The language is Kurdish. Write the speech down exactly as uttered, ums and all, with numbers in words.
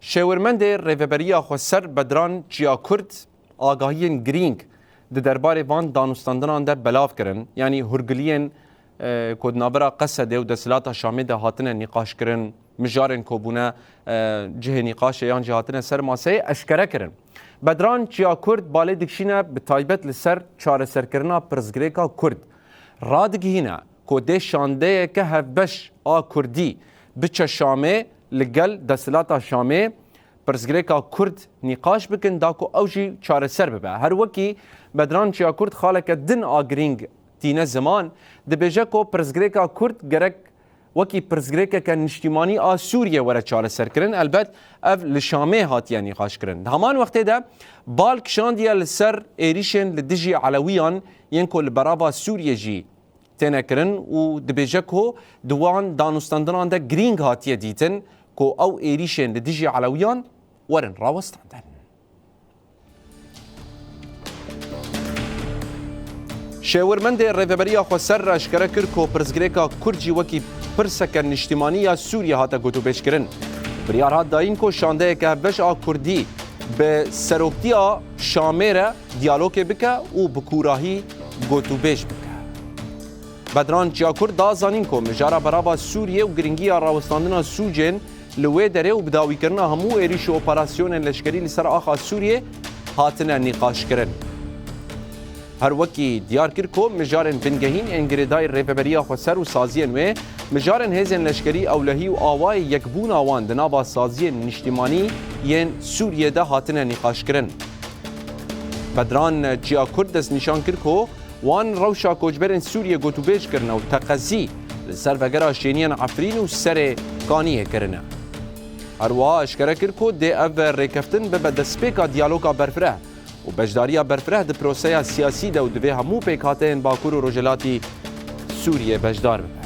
Şêwirmendê Rêveberiya Xweser Bedran Çiyakurd agahiyên girîng di derbarê van danûstandinan de belav kirin, yanî hûrgiliyên, e, ku di navbera Qesedê û desthilata Şamê de hatine nîqaşkirin, mijarên ku bûne, e, cihê nîqaşê yan jî hatine ser maseyê eşkere kirin. Bedran Çiyakurd balê dikişîne bi taybet li ser çareserkirina pirsgirêka Kurd. Radigihîne ku dê şandeyeke hevbeş a Kurdî biçe Şamê, li gel desthilata Şamê pirsgirêka Kurd nîqaş bikin, da ku ew jî çareser bibe. Her wekî Bedran Çiyakurd xaleke din a girîng tîne ziman, dibêje ku pirsgirêka Kurd gerek wekî pirsgirêkeke niştîmanî a Sûriyê were çareserkirin. Elbet ev li Şamê hatiye nîqaşkirin. Di heman wextê de bal kişandiye li ser êrîşên li dijî Elewiyan yên ku li berava Sûriyê jî têne kirin û dibêje ku di wan danûstandinan de girîng hatiye dîtin ku ew êrîşên li dijî Elewiyan werin rawestandin. Şêwirmendê Rêveberiya Xweser eşkere kir ku pirsgirêka Kurd jî wekî pirseke niştîmanî ya Sûriyê hate gotûbêjkirin. Biryar hat dayîn ku şandeyeke hevbeş a Kurdî bi seroktiya Şamê re diyalogê bike û bi kûrahî gotûbêj bike. Bedran Çiyakur da zanîn ku mijara berava Sûriyê û girîngiya rawestandina sûcên li wê derê û bidawîkirina hemû êrîş û operasyonên leşkerî li ser axa Sûriyê hatine nîqaşkirin. Her wekî diyar kir ku mijarên bingehîn ên girêdayî Rêveberiya Xweser û saziyên wê, mijarên hêzên leşkerî ewlehî û awayê yekbûna wan di nava saziyên niştîmanî yên Sûriyê de hatine nîqaşkirin. Bedran Çiyakur destnîşan kir ku wan rewşa koçberên Sûriyê gotûbêj kirine û teqezî li ser vegera şêniyên Efrîn û Serê Kaniyê kirine. Her wiha eşkere kir ku dê ev rêkeftin bibe destpêka diyaloga berfireh û beşdariya berfireh di proseya siyasî de û divê hemû pêkhateyên Bakur û Rojhilatî Sûriyê beşdar bibin.